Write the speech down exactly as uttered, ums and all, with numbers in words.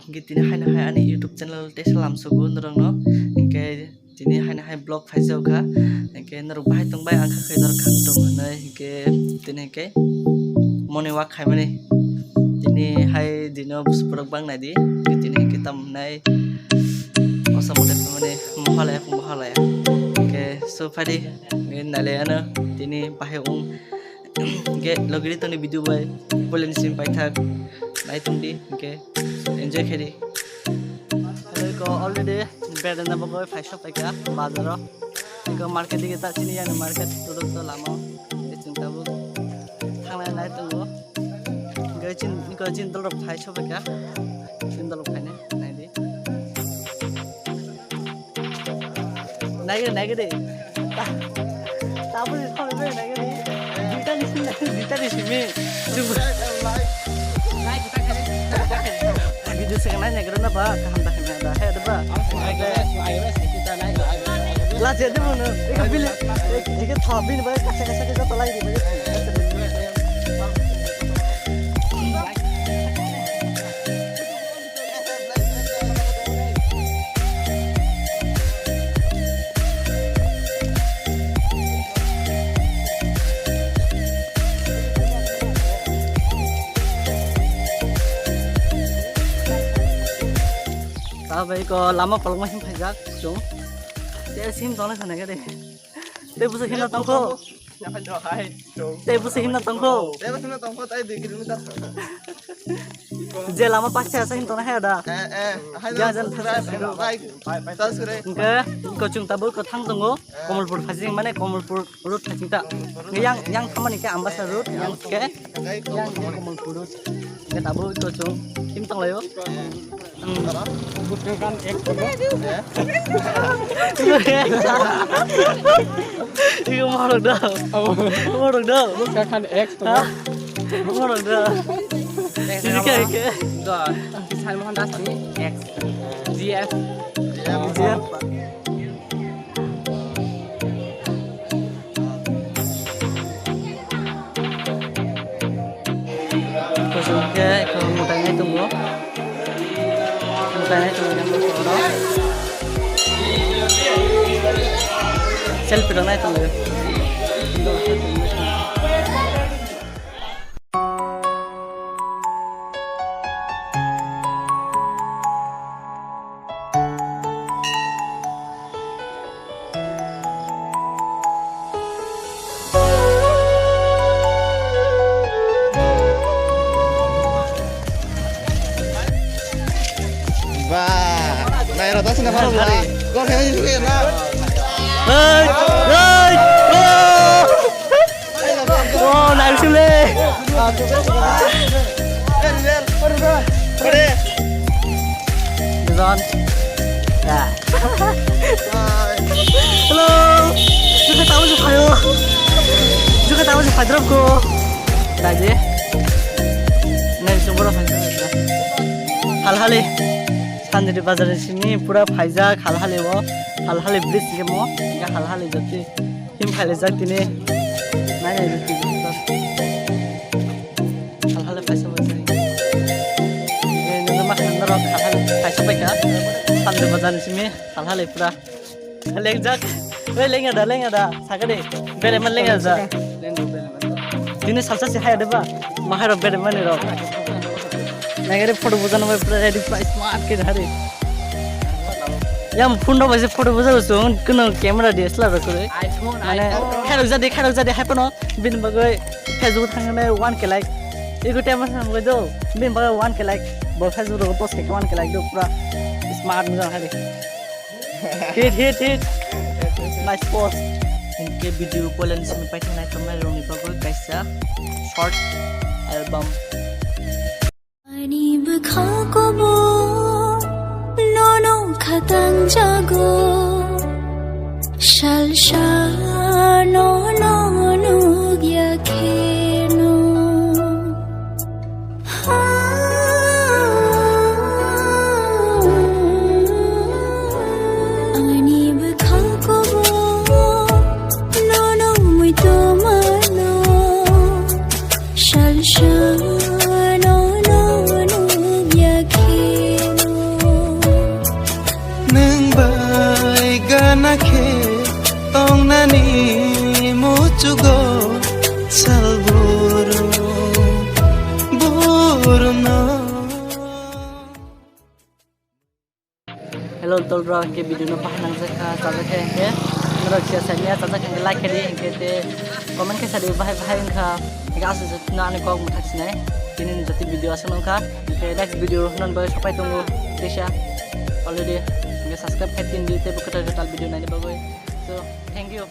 Hinkhe tini haino hai ani YouTube channel tei salam sugo norokno. Hinkhe tini haino hai vlog phaijak kha. Hinkhe norok bahai tongbai ang kha khe norok kaham tong hinwi. Hinkhe tini hinkhe morning walk khaimani. Tini hai dino borok bang naidi. Tini hinkhe tamo hinai kosa mote phaimani mohalaya mohalaya. Hinkhe so phaidi nailai ano tini bahai wng. Hinkhe logiri tongni video bai poilani simi paithak nai tongdi, hinkhe enjoy khaidi. Eko already berana bagwi phaisok paikha bazaro. Eko market dige ta chini yani market tudo to lama. Chwng tabuk thangnai nai tongo. Hinkhe chin, eko chin dolrok phaisok paikha. Chin dolrok phainai naidi. Naigede, naigede. Tabuk ni thangwi naigede. Duita ni simi, duita ni simi. Video se nai naigede na ba, kaham da kaham da. Hai da ba. Laji aja mo no. Eka bili, eka thaw bini ba, kasa kasa kasa to lai di ba. Ta bai ko lama kolokma him phaijak chwng. Te sim tongna khana gede. Te busa himna tongkho. Te busa himna tongkho. Te busa himna tongkho, tai dui kilometer. Je lama paksa asa him tongna haya da. Eh, eh. Hai ya, da, jan subscribe, thangsa like, subscribe. Hingke, ko chwng tabuk ko thang tongo. Komolpur phasing mane Komolpur road phasing ta. Yang, yang thamani ke Ambasa road, yang ke, yang ke Komolpur road. Hingke tabuk ko chwng him tonglayo. Bukan X to. Iyo morok do. Morok do. Bukan X to. Ha? Morok do. Ini kayak, kayak. Do. Salman Das ni X. G F. G F. Kuchuk khe eko mwtainai tongo. Mwtainai tongo, selfie rwnai tongo. Ba, naira das na baro bari. Kok kaya ni suka na? Hey, hey, oh! Oh, nangsule. Dujon. Ya. Hello. Juga tahu sih kayo. Juga tahu sih padrop ko. Lagi. Nai sumber apa? Hal hali. Sandiri bazar sini pura phaijak hal hali o. Hal hali bridge ke mo. Ya hal hali jati. Him khailai jak tini. Nai nai jak tini. Hal hal phaisa bai sai. Eh, nungma khan norok hal hal phaisa bai kha. Sandiri bazar ni simi hal hal pura. Lengjak. Oi, lengya da, lengya da. Sakade. Bere man lengya da. Tini salsa si haya de ba. Mahai rok bere mani rok. Nagari photo bujana bai pura ready, pura smart ke hari. Yang phone rok bai se photo buja sung, kuno camera D S L R rok kore. Mane, khairok jadi, khairok jadi, hai pono, bini bagwi Facebook thangna one K like. Ego time sam bagwi do, bini bagwi one K like. Bo Facebook rok post ke one K like do, pura smart mujang hari. Hit, hit, hit. Nice post. Hingke video poilen simi paithangnai tongmai rokni bagwi kaisa short album. Ani bwkha kobo nono khatang jago, salsa nono nugya kheno. Ani bwkha kobo nono muitu mano, salsa nono nugya kheno. Chugo salburu burno. Hello, tolrok, ke video no bahai nangjakha, chajakha hingke norok sia sanya chajakha hingke like khe di, hingke te comment khe sadi bahai bahai wngkha, hingke aswk se no ani kok mwthak sinai tini ni jati video aswk nongkha, hingke next video non bai sapai tongo teisa already, hingke subscribe khe tin di tei bo kwtal kwtal video naini bagwi. So, thank you.